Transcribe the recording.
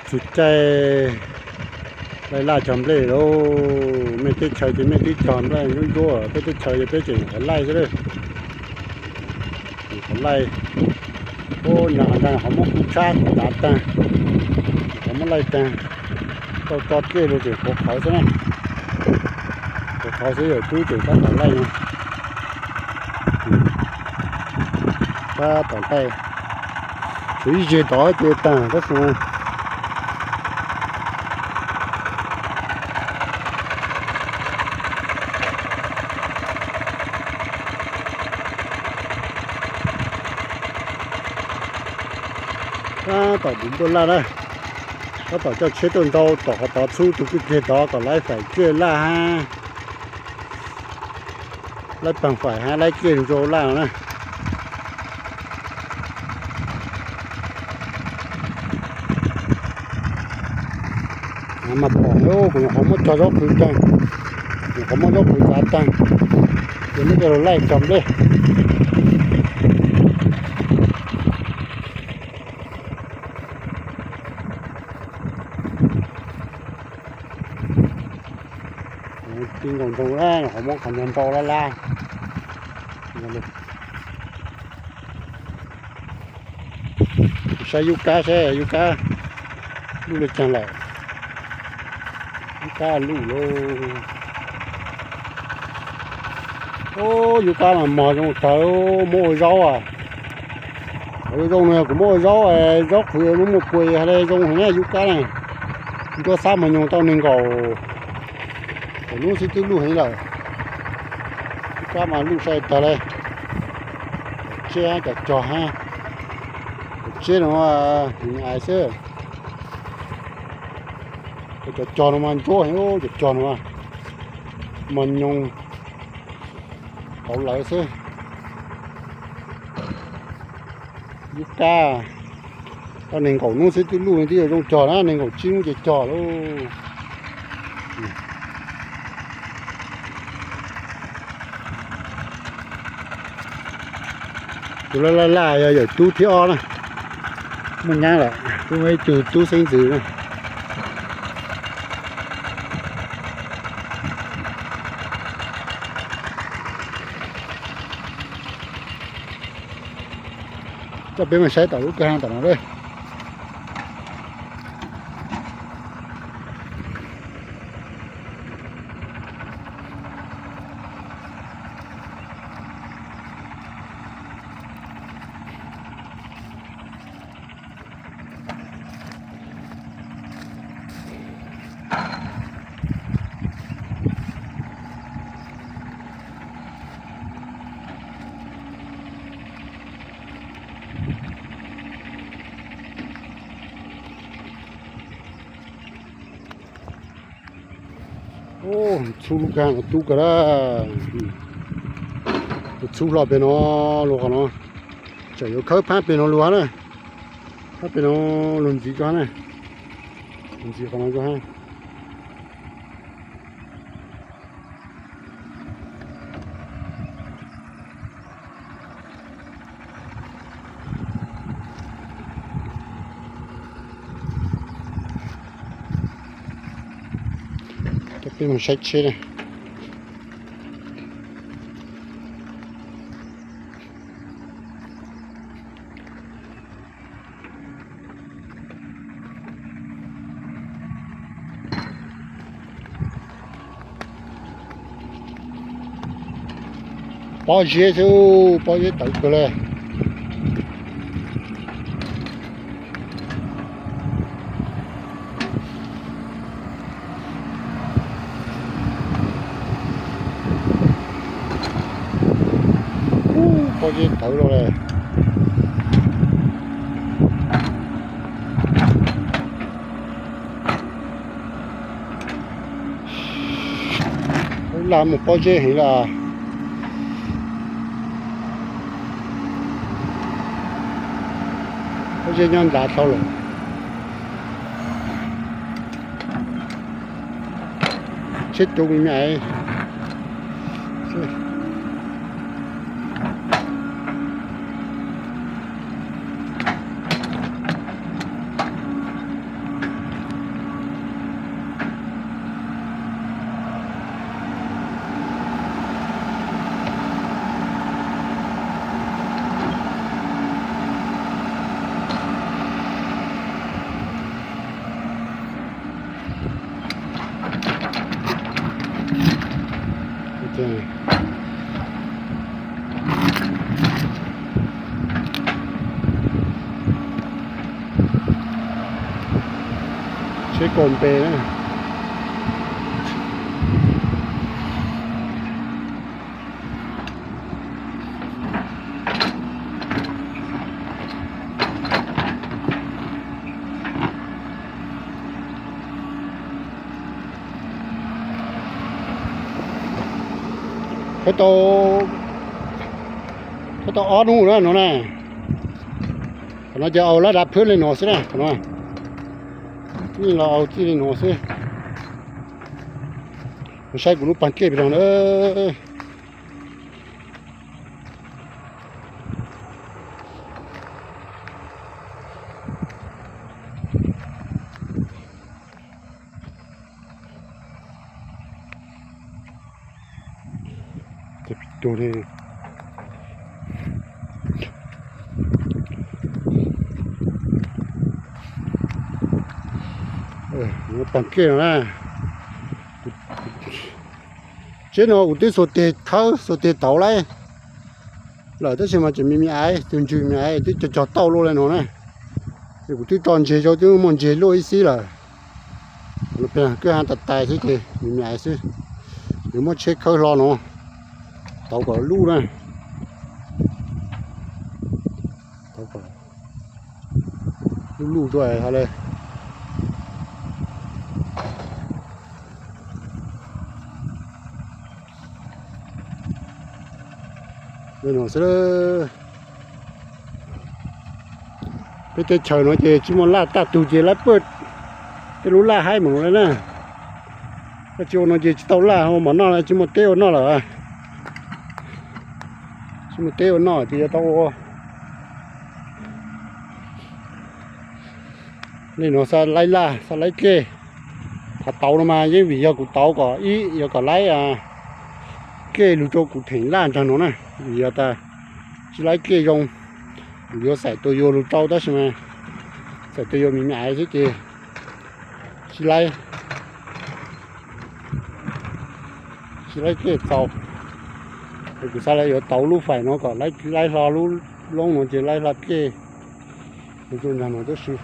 Txug caij laij laj cog nplej lauj. Mej teb chaws ces mej twb cog nplej ntsuab ntsuab, peb teb chaws ces peb tseem nyuam qhuav laij xwb lawm. Nyuam qhuav laij, ub, nag hov nraag qhov muab kub tshab tav taag, qhov muab laij taag, tau tso dlej lug tseem qhuav qhawv xwb na. Qhuav qhawv xwb yawm tub tseem tab tom laij no. Tab tom laij, tshuav ib zeg tod ces taag tab sis tab tom duv ntuj laj na. Tab tom coj tsheb tuaj ntau tom qhov tod txhub tug kwj deg tod kom laib faim dlej laj hab laib paag faim hab laib dlej ntau laj no na. Mas pom kuv nyuam qhuav muab cog zaub qhwv taag, nyuam qhuav muab zaub qhwv txav taag, ces muab coj lug laij cog nplej. Ti nkaus ntsoog lawm, nyuam qhuav muab qhov ntawd nrau laj laj. Saib yub kab saib yub kab luj le caag lawm. Yub kab luj lauj. Ub, yub kab mas mog zoo tag, muab ua zaub as. Qhov zoo no yog kuv muab ua zaub, zaub qhwv muab muaj pua hab le zoo heev na yub kab na. Ntsuab xab mos nyoos tau nees nkaum, kaum nub xwb twb luj heev lawm. Yub kab mas luj sai tag le. Cov tsiab cov cog hab, cov tsiab no ais xwb. Cov cog no mas ntsuab heev, cov cog no mos nyoos tauv lawv xwb. Yub kab tau nees nkaum nub xwb twb luj, twb yuav zoo cog na, nees nkaum tsib nub ces cog lauj. Tus laj laj laj yog yawm tub thib ob na. Muaj nyab lawm, twb muaj ib tug tub xeeb ntxwv na. Coj peb mus saib tom lub kwj ha tom no lawm. Txhub lub kag no tub kawg lawm. Txhub hlo pem no, lug qhov no, tseem yuav khawb phab pem no lug hab na. Phab pem no lug ntxiv tso hab na. Ntxiv qhov no tso hab. Coj peb mus saib tsheb na. Pob zeb xwb, pob zeb tawv kawg le. Pob zeb tawv lawm. Laj muaj pob zeb heev lawm. Pob zeb nyob nrad dhau lawm. Tsheb coob me me. Tsheb kaus npe na. Khawb tau, khawb tau ob hnub na no na. Qhov no ces au lab dav phwb li no xwb na, qhov no. Yeej los au txij li no xwb. Saib kuv lub paag kej pes zog na. Paag kej no na. Tsheb no kuv twb xuas teg khawb xuas teg tauv lawm, tab sis mas tseem me me aiv, tus ntswg me aiv twb cog cog tauj luaj li no na. Es kuv twb tso ntseg rau twb muaj ntseg luaj ib xib lawm. Kwj ha tas tais xwb ces me me aiv xwb. Yuav muab tsheb khawb hlo no, tauv kom luj na. Tauv kom luj luj rau hais le. Li no xwb. Peb teb chaws no ces tsis muaj laj, tag tug ces lawv paj tej lub laj haib mus li na. Koj tsis ua no ces tsis tau laj ua mov noj, tsis muaj teb ua noj lawm. Tsis muaj teb ua noj ces yuav tau ua li no, xav laib laj xav laib kej. Qhov tauv no mas yeej vim yog kuv tauv kom ib yog kom laib kej lug rau kuv theem laj ntsag no na. Vim yog tas tsis laib kej zoo, kuv yuav xaim tua yuav lug rau tab sis mas xaim tua yuav me me aiv xwb ces tsis laib, tsis laib kej txaus. Es kuv xav li yuav tauv lub faim no kom laib hlo lub loob no ces laib hlo kej lug rau ntsag no tab sis